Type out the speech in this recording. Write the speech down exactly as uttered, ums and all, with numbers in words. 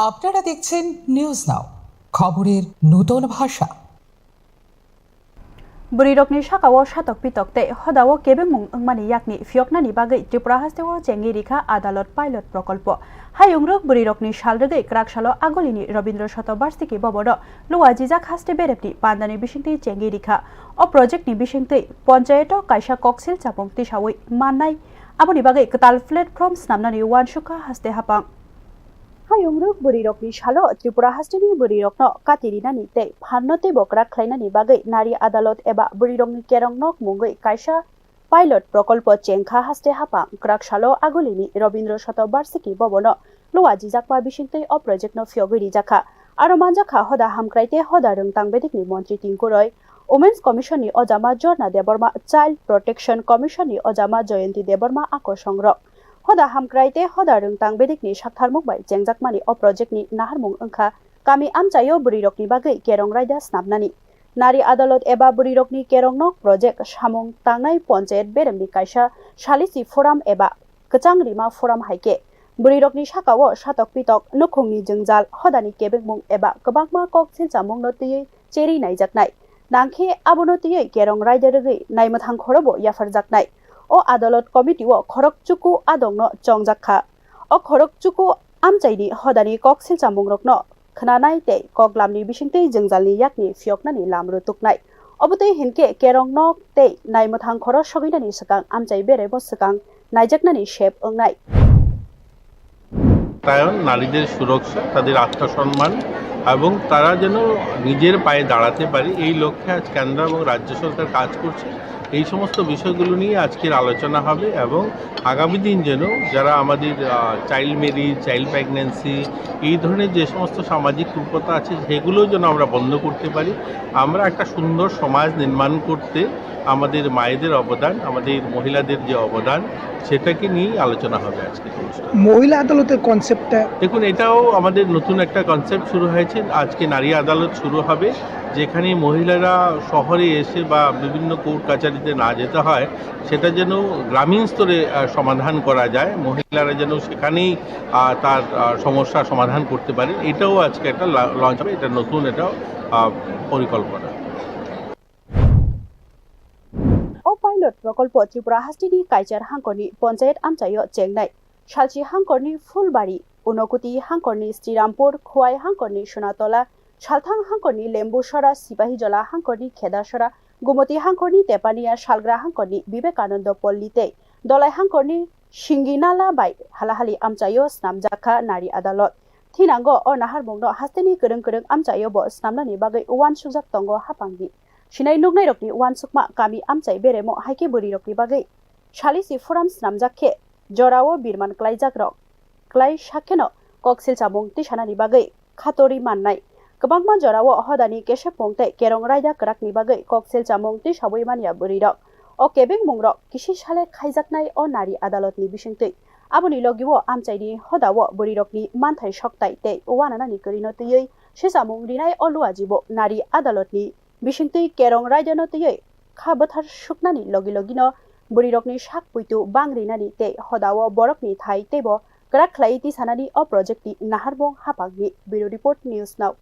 আপনারা দেখছেন news now, খবরের নূতন ভাষা। Bwrwirokni sakao satok pitok tei hodao kebengmung wngmani yakni phiyoknani bagwi Tripura hasteo chengwi rikha adalot pilot prokolpo. Hayungrwk bwrwirokni sal rwgwi kwrak salo Agulini Rabindra Shato Barshiki Bhabono luajijak haste berepni pandani bisingtwi chengwi rikha. O projectni bisingtwi ponchayato kaisa koksil chamung tisawi mannai, aboni bagwi kwtal platform snamnani uansukha haste haphang. Hayungrwk bwrwirokni salo Tripura hasteni bwrwirokno kati rinani tei phanno teibo kwrak khlainani bagwi nari adalot eba bwrwirokni kerong nok mungwi kaisa pilot prokolpo chengkha haste haphang. Kwrak salo Agulini Rabindra Shato Barshiki Bhabono luajijakma bisingtwi o projectno phiyogwi rijakha. Aro manjakha hoda hamkrai tei hoda rwngtang bedekni montri Tinku Roy, Women's Commissionni ojama Jorna Debbarma, Child Protection Commissionni ojama Jayanti Debbarma akosongrok. Hoda hamkrai tei hoda rwngtang bedekni saktharmung bai chengjakmani o projectni naharmung wngkha kami amchaio bwrwirokni bagwi kerong raida snamnani. Nari adalot eba bwrwirokni kerong nok project samung tangnai ponchayat beremni kaisa salisi forum eba kwchang rima forum hai khe bwrwirokni sakao satok pitok, nukhungni jwngjal, hodani kebengmung eba kwbangma kok silchamungno twiwi cherwi naijaknai. Nangkhe abono twiwi kerong raida rwgwi naimwthang khorobo yapharjaknai. O adalot committee-o khorok chuku adongno chongjak kha. O khorok chuku amchaini hodani kok silchamungrokno khwnanai tei koklamni bisingtwi jwngjalni yakni phiyoknani lam rwtuknai. Obotwi hinkhe kerong nok tei naimwthang khoro sogwinani swkang amchai beraimo swkang naijaknani sep wngnai. তায়ন নারীদের সুরক্ষা, তাদের আত্মসম্মান এবং তারা যেন নিজের পায়ে দাঁড়াতে পারে, এই লক্ষ্যে আজ কেন্দ্র এবং রাজ্য সরকার কাজ করছে। এই সমস্ত বিষয়গুলো নিয়ে আজকের আলোচনা হবে এবং আগামী দিন যেন যারা আমাদের চাইল্ড ম্যারেজ, চাইল্ড প্রেগন্যান্সি, এই ধরনের যে সমস্ত সামাজিক কুপ্রথা আছে, সেগুলো যেন আমরা বন্ধ করতে পারি। আমরা একটা সুন্দর সমাজ নির্মাণ করতে আমাদের মায়েদের অবদান, আমাদের মহিলাদের যে অবদান, সেটাকে নিয়েই আলোচনা হবে আজকের অনুষ্ঠান। মহিলা আদালতের কনসেপ্টটা দেখুন, এটাও আমাদের নতুন একটা কনসেপ্ট শুরু হয়েছে। আজকে নারী আদালত শুরু হবে, যেখানে মহিলারা শহরে এসে বা বিভিন্ন কোর্ট কাছারিতে না যেতে হয়, সেটা যেন গ্রামীণ স্তরে আহ, সমাধান করা যায়। মহিলারা যেন সেখানেই আহ, তার আহ, সমস্যা সমাধান করতে পারেন। এটাও আজকে একটা লা- লঞ্চ হবে, এটা নতুন একটা আহ, পরিকল্পনা। O pilot prokolpo Tripura hasteni Kaichar hangkorni ponchayat amchaio chengnai. Salchi hangkorni Phulbari, Unokoti hangkorni Srirampur, Khowai hangkorni Sonatola, Salthang hangkorni Lembusora, Sipahijola hangkorni Khedasora, Gumoti hangkorni Tepania, Salgra hangkorni Vivekananda Polli tei Dolai hangkorni Singinala bai halahali amchaio snamjakha nari adalot. Thinango o naharmungno hasteni kwrwng kwrwng amchaio bo snamnani bagwi uansukjak tongo haphangni. Sinai nuknairokni uansukma kami amchai beremo haikhe bwrwirokni bagwi salisi forum snamjak khe jorao birman klaijakrok klai sakheno koksil chamung tisanani bagwi khatorwi mannai. Kwbangma jorao hodani kesepmung tei kerong raida kwrakni bagwi koksil chamung tisawi manya bwrwirok. O kebengmungrok kisi sale khaijaknai o nari adalotni bisingtwi. Aboni logi-o amchaini hodao bwrwirokni manthai soktai tei uananani kwrwino twiwi sisamung rinai o luajibo nari adalotni bisingtwi kerong raidano twiwi kha bwthar suknani logi logino bwrwirokni sak puitu bang rinani tei hodao borokni thai teibo kwrak khlaiwi tisanani o projectni naharmung haphangni. Bureau Report, News Now.